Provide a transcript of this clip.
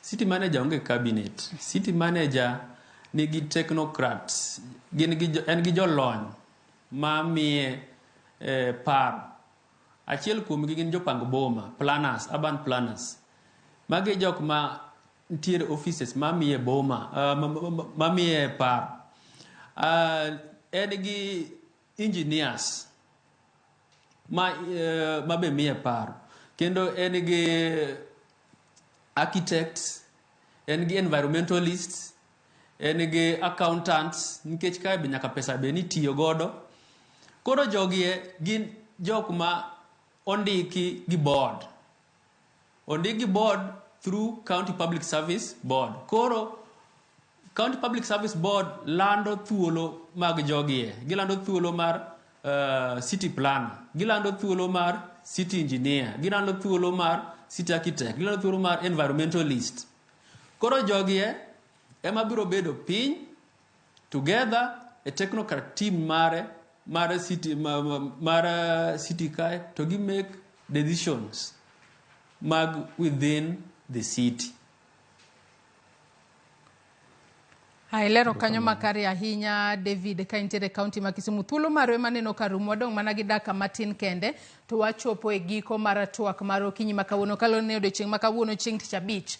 City manager onge cabinet. City manager nigi technocrats, gin gi en gi jolony ma miye eh, paro. Achiel kuomgi gin jopang boma, planners, urban planners. Magi jok ma nitiere offices ma miye boma, uh, ma, ma, ma miye paro. Uh, en gi engineers ma, uh, ma be miye paro. Kendo en gi architects, en gi environmentalists, en gi accountants nikech kae be nyaka pesa be nitiyo godo. Koro jogi e gin jok ma ondiki gi board. Ondik gi board through County Public Service Board. Koro County Public Service Board lando thuolo mag jogi e. Gilando thuolo mar uh, city planner, gilando thuolo mar city engineer, gilando thuolo mar city architect, gilando thuolo mar environmentalist. Koro jogi e ema biro bedo piny together e technocrat team mare mar city, mar city kae to gi make decisions mag within the city. Ilero kanyo makare ahinya David ka intiere e kaunti ma Kisumu. Thuolo marwa ema neno ka rumo, wadong' mana gi dakika matin kende to wachopo e giko mar twak mar okinyi ma kawuono kaluwore ni odiochieng' ma kawuono chieng' tich abich.